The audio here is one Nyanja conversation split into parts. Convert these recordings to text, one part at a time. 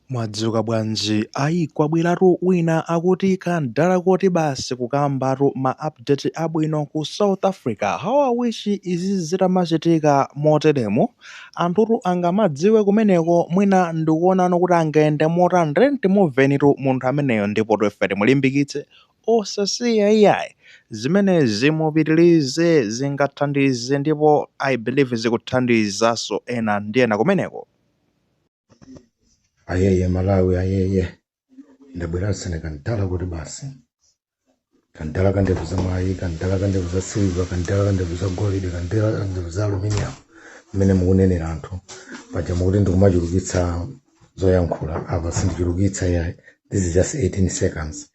Mwadzuka bwanji? Ayi, kwabweratu wina akuti kamdala koti basi kukambatu ma update abwino ku South Africa. How I wish izi zitamachitika moteremu, anthutu angamadziwe kumeneko, mwina ndikuonano kuti angayende motani. Timumvenitu munthu ameneyo ndipo ife timulimbikitse, osasiya iyayi. Zimenezi mupitilize, zingathandize ndipo I believe zikuthandizanso ena ndi ena kumeneko. Ayeye Malawi, ayeye, ndabweranso ne kantala kuti basi, kantala kandevu za mwayi, kantala kandevu za silver, kantala kandevu za golide, kantala kandevu za aluminium. Mmene mukunenera anthu paja mukuti ndikumachulukitsa zoyankhula, apa sindichulukitsa yayi. This is just 18 seconds.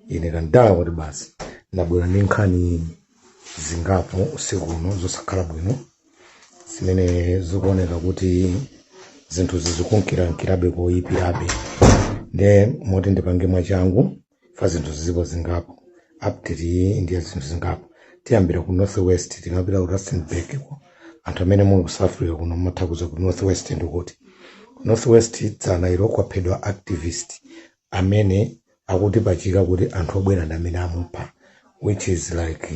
Ine kantala kuti basi ndabwera ndi nkhani zingapo usiku uno zosakhala bwino, zimene zikuoneka kuti zinthu zizikunkirankirabe koyipirabe. Nde moti ndipange mwachangu fa zinthu zizipo zingapo. Update iyi ndiye zinthu zingapo. Tiyambira ku North West, tinapita ku Rustenburg ko. Anthu amene muli ku South Africa kuno mumatha kuza ku North West. Ndikuti ku North West dzana ilo kwaphedwa activist amene akuti pachika kuti anthu obwera ndi amene amupha, which is like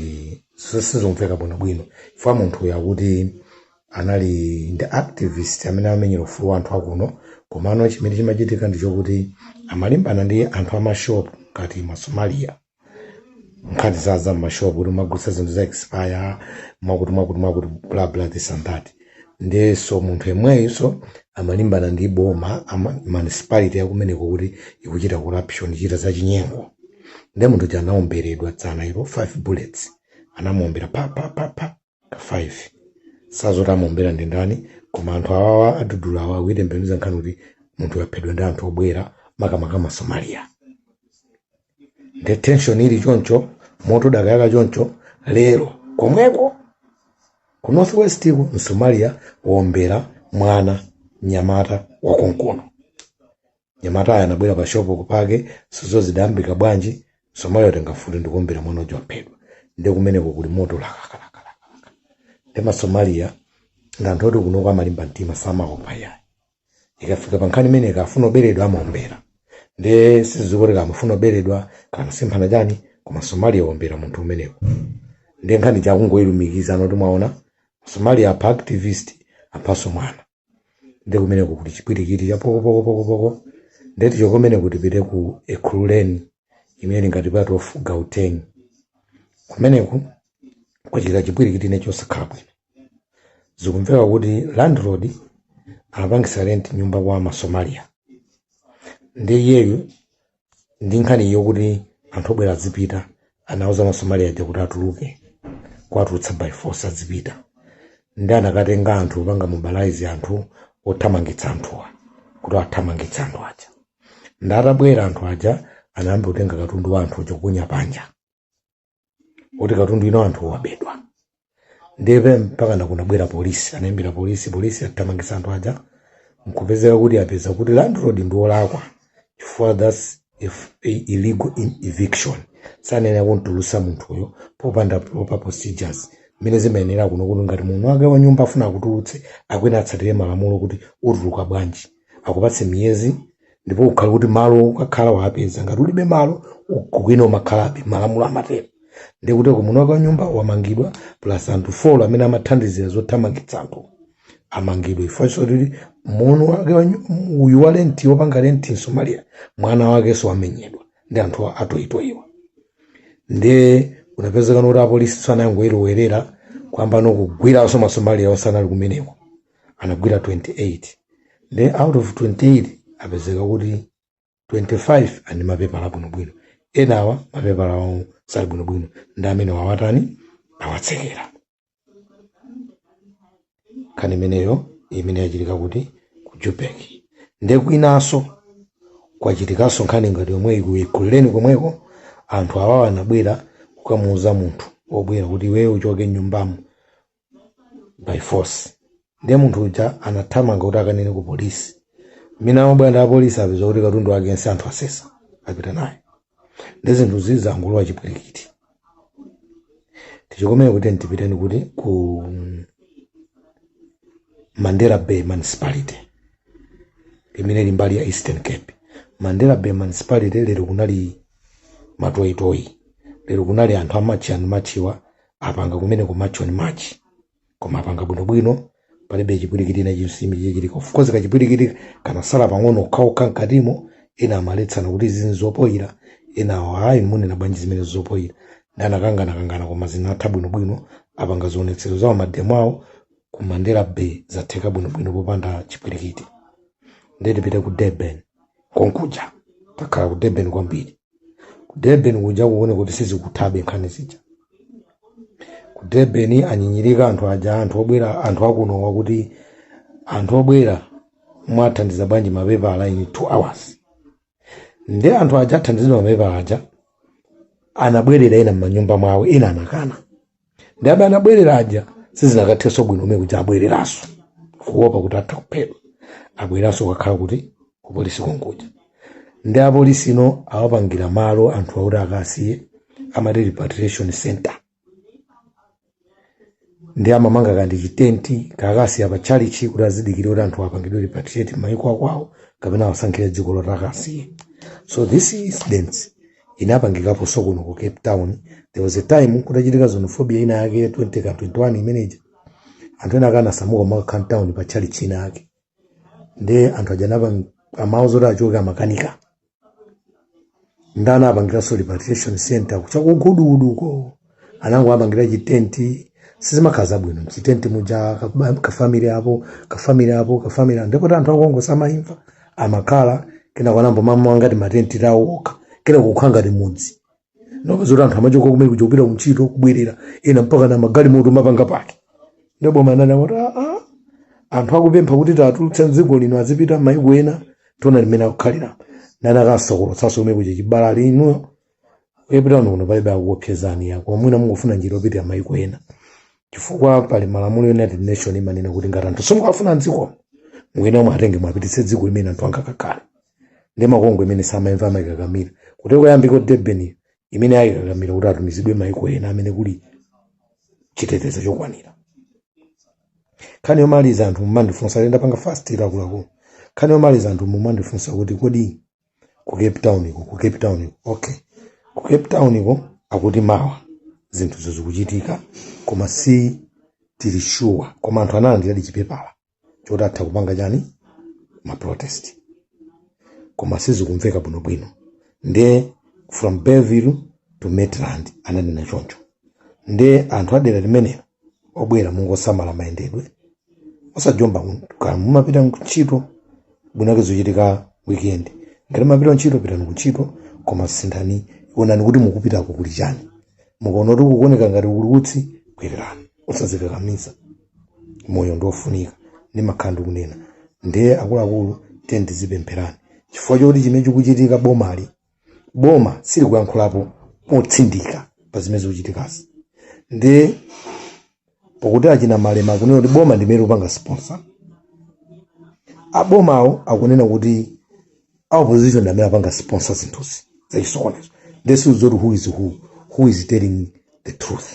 sizomveka bwinobwino chifukwa munthu uyu akuti anali ndi activist amene amenyera ufulu wa anthu akuno. Komano chimene chimachitika ndichokuti amalimbana ndi anthu amashopu ngati Masomalia, nkhani za mmashopu kuti umagulitsa zinthu za expire, mwakuti mwakuti mwakuti, bla bla, this and that. Ndiso munthu yemweyinso amalimbana ndi boma municipality yakumeneko kuti ikuchita corruption, ichita zachinyengo. Ndiye munthu uja anaomberedwa dzana ilo 5 bullets, anamuombera pa pa pa pa ka 5. Sazoti amuombera ndi ndani, koma anthu awawa adudula awa akuitembenuza nkhani kuti munthu waphedwa ndi anthu obwera, makamaka Masomalia. Ndi tension ili choncho, moto dakayaka choncho. Lero komweko ku North West ku Msomalia wombera mwana mnyamata wakonkuno. Nyamata aya anabwera pa shopo kupake sizo zidayambika bwanji, Msomalia watenga mfuti ndikuombera mwana uja, waphedwa. Ndi kumeneko kuli moto lakakalakalaka. Ndi Masomalia ndi anthu oti kunoko amalimba mtima, samaopa yayi. Ikafika pa nkhani imene ikafuna oberedwa, amaombera. Ndi sizikuti amafuna oberedwa kana semphana chani, koma Somalia wombera munthu umeneko. Ndi nkhani chakungoyilumikiza noti mwaona Somalia apha activist, aphaso mwana. Ndi kumeneko kuli chipwirikiti cha pokopokopokopoko. Ndeti chokomene kuti tipite ku Ekurhuleni imene ili ngati part of Gauteng. Kumeneku kwachitika chipwirikiti ne chosakhala bwino. Zikumveka kuti landlord anapangisa rent nyumba kwa Masomalia. Ndi iyeyu ndi nkhani yokuti anthu obwera azipita, anauza Masomalia aja kuti atuluke, kuwatulutsa by force, azipita. Ndi anakatenga anthu kupanga mobilize anthu othamangitsa anthuwa kuti athamangitsa anthu aja. Ndi atabwera anthu aja, anayamba kutenga katundu wa anthu aja kuponya panja, kuti katundu ino anthu wabedwa. Ndiye mpaka nakunabwera polisi, anayimbira polisi, polisi athamangitsa anthu aja. Nkupezeka kuti apeza kuti landlord ndi wolakwa chifukwa that's if a illegal eviction. Sanena kuntulusa munthuyo popanda proper procedures mmene zimayenera kuno, kuti ngati munthu wake wa nyumba afuna akutulutse, akwena atsatire malamulo kuti utuluka bwanji, akupatse miyezi, ndipo ukhale kuti malo ukakhala wapeza. Ngati ulibe malo, kukwina umakhalabe, malamulo amatero. Ndikuti munthu wake wa nyumba wamangidwa, plus anthu 4 amene amathandizira zothamangitsa anthu amangidwe. Ifenso tili munthu wake uyu wa rent, wopanga rent Msomalia, mwana wakenso wamenyedwa ndi anthu atoyitoyiwa. Ndiye kunapezeka kuti apolisi sanangoyilowerera kwamba nokugwiranso Masomalia osanali kumeneko, anagwira 28. Ndi out of 28 apezeka kuti 25 ani mapepala abwinobwino, enawa mapepala awo sali bwinobwino, ndi amene wawatani, awatsekera. Nkhani imeneyo imene yachitika kuti ku Joburg. Ndiye kwinanso kwachitikanso nkhani ngati yomwe ku Ekurhuleni komweko. Anthu awawa anabwera kukamuuza munthu wobwera kuti iweyo uchoke mnyumbamo by force. Ndiye munthu uja anathamanga kuti akanene ku polisi. Mmene amabwera ndi apolisi, apeza kuti katundu wake nse anthu asesa, apita naye. Ndi zinthu zizangulowa chipwirikiti. Tichikomere kuti tipiteni kuti ku Mandela Bay Municipality. Limene li mbali ya Eastern Cape, Mandela Bay Municipality. Lero kunali matoyitoyi, lero kunali anthu a March and Marchiwa apanga kumene ku March on March, koma apanga bwinobwino, palibe chipwirikiti na chinsimi chichitika. Of course kachipwirikiti kanasala pang'ono okhaokha mkatimo. Ena amaletsana kuti izi nzopoyira, ena awo ayi, munena bwanji zimene zopoyira? Ndi anakanganakangana, koma zinatha bwinobwino. Apanga zionetsero zawo, mademo awo ku Mandela Bay, zatheka bwinobwino popanda chipwirikiti. Ndiye tipite ku Durban konkuja. Takhala ku Durban kwambiri. Ku Durban kuja kuone kuti sizikuthabe nkhani zija. Ku Durban anyinyirika anthu aja, anthu obwera, anthu akuno, wakuti anthu obwera mwathandiza bwanji mapepala in 2 hours? Ndi anthu aja athandizidwa mapepala aja anabwerera ena m'manyumba mwawo, ena anakana. Ndi abe anabwerera aja sizinakathenso bwino umene kuja abwereranso kuopa kuti atha kuphedwa. Abwereranso kukakhala kuti kupolisi konkuja. Ndi apolisi ino awapangira malo anthu akuti akasiye, amati repatriation center. Ndi amamanga kandi chitenti kakasiya pa tchalichi kuti azidikire kuti anthu apangidwe repatriate m'mayiko akwawo kapena awasankhire dziko loti akasiye. So this incident inapangikaponso kuno ku Cape Town. There was a time kutachitika xenophobia ina yake 20 ka 21 imeneja, anthu ena akanasamuka makakhala town pa tchalichi ina yake. Ndi anthu aja anapa amawu zoti achoke amakanika, ndi anapangiranso repatriation center kuchakuguduguduko, anango apangira chitenti. Sizimakhala zabwino chitenti muja, kafamily apo, kafamily apo, kafamily apo, ndipo anthu akongo samaimva amakhala. Kena kwanambo mama ngati matenti tawo okha, kena kukhala ngati mudzi. Ndopeza kuti anthu amachoka kumene kuja kupita kuntchito, kubwerera, ena mpaka na magalimoto mapanga pake. Ndipo boma nani amati, "Ah, anthu akupempha kuti tatulutse mdziko lino azipita maiko ena, tiona limene akukhalira." Nani akasokolotsanso kumene kuja chibala linuyo kuyepita kuno palibe akuopsezani ya, koma mwina mungofuna njira yopitira maiko ena, chifukwa pali malamulo. United Nation imanena kuti ngati anthu simukafuna mdziko, mwina mwatenge mwapititse dziko limene anthu angakakhale. Ndi makongo imene samaimva amayikakamira kuti kuyambiko Durban imene ayikakamira kuti atumizidwe maiko ena amene kuli chitetezo chokwanira. Nkhani yomaliza, anthu mumandifunsa, ndapanga fast akuluakulu. Nkhani yomaliza, anthu mumandifunsa kuti kodi ku Cape Town iko, ku Cape Town iko? Okay, ku Cape Town iko akuti mawa zinthu zikuchitika, koma si tili sure. Koma anthu analandira chipepala choti atha kupanga chani, ma protest, koma sizikumveka bwinobwino. Ndiye from Bellville to Maitland ananena choncho. Ndiye anthu adera limenelo obwera, mungosamala mayendedwe, osajomba kaya mumapita ntchito bwinake. Zochitika weekend, ngati mumapita ntchito, pitani kuntchito, koma sinthani, onani kuti mukupitako kuli chani. Mukaona kuti kukuoneka ngati kuli utsi, bwererani, usazikakamiza. Moyo ndiofunika, ndimakhala ndikunena. Ndiye akuluakulu, tiye tizipempherani, chifukwa chokuti chimene chikuchitika bomali, boma silikuyankhulapo motsindika pa zimene zikuchitikazi. Ndiye pokuti achina Malema akunena kuti boma ndimene kupanga sponsor, abomawo akunena kuti opposition ndi amene apanga sponsor zinthuzi zachisokonezo. This is zoti who is who, who is telling the truth,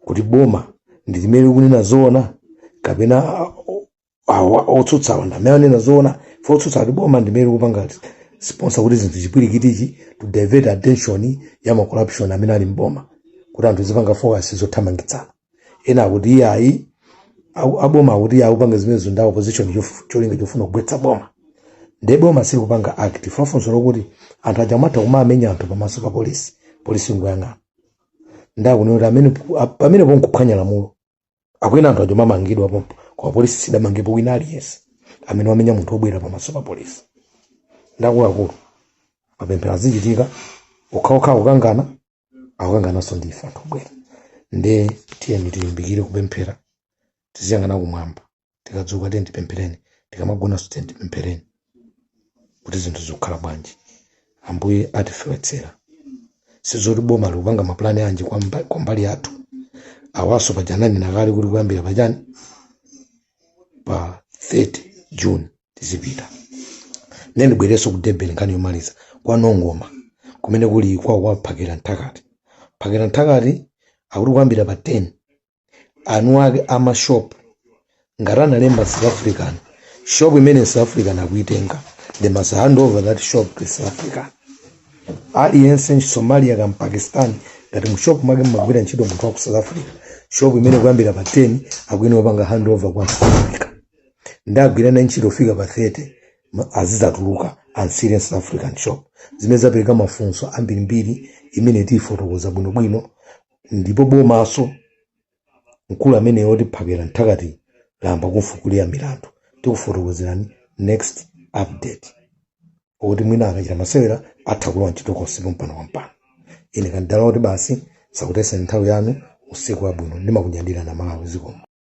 kuti boma ndi limene likunena zoona kapena awa otsutsawa ndi amene anena zoona? Fo otsutsa kuti boma ndimene likupanga sponsor kuti zinthu chipwirikitichi to divert attention ya ma corruption amene ali mboma, kuti anthu zipanga focus zothamangitsana. Ena akuti iyayi, aboma akuti iye akupanga zimenezo ndi opposition, cholinga chofuna kugwetsa boma. Ndiye boma sili kupanga act. Funso lokuti anthu aja amatha kumamenya anthu pamaso pa polisi, polisi ngoyang'ana, ndakunena kuti amene pamene ponkuphwanya lamulo, akwena anthu aja mamangidwa pompo, koma polisi sidamangepo wina aliyense amene wamenya munthu wobwera pamaso pa polisi. Ndakuluakulu, mapemphero azichitika. Okhaokha akukangana, akukangananso ndife anthu obwera. Nde tiyeni tilimbikire kupemphera, tiziyang'ana kumwamba. Tikadzuka tiyeni tipemphereni, tikamagonanso tiyeni tipemphereni kuti zinthu zikukhala bwanji. Ambuye atifewetsera. Sizoti boma likupanga mapulani anji kwa mbali yathu. Awaso pajanani nakale kuti kuyambira pachani, pa 30 June tizipita. Ndiye ndibwerenso ku Durban. Nkhani yomaliza, kwa Nongoma kumene kuli kwawo kwa Phakela Nthakati. Phakela Nthakati akuti kuyambira pa 10 anu ake amashopu ngati analemba South African Shop imene South African akuitenga, they must hand over that shop to South Africa. Aliyense Somalia kam Pakistan, ngati mu shop mwake mmagwira ntchito munthu wa ku South Africa, shop imene kuyambira pa 10 akuyenera kupanga hand over kwa South Africa. Ndagwirana ntchito kufika pa 30, azidzatuluka ansire South African shop. Zimene zapereka mafunso ambirimbiri imene tiyifotokoza bwinobwino. Ndipo bomaso mkulu amene otiphakira nthakati lamba kumfukulira milandu, tikufotokozerani next update, okuti mwina akachita masewera atha kulowa ntchito konse pompano pompano. Ine kandala kuti basi, sakutesani nthawi yanu. Usiku wabwino, ndimakunyadira na Malawi. Zikomo.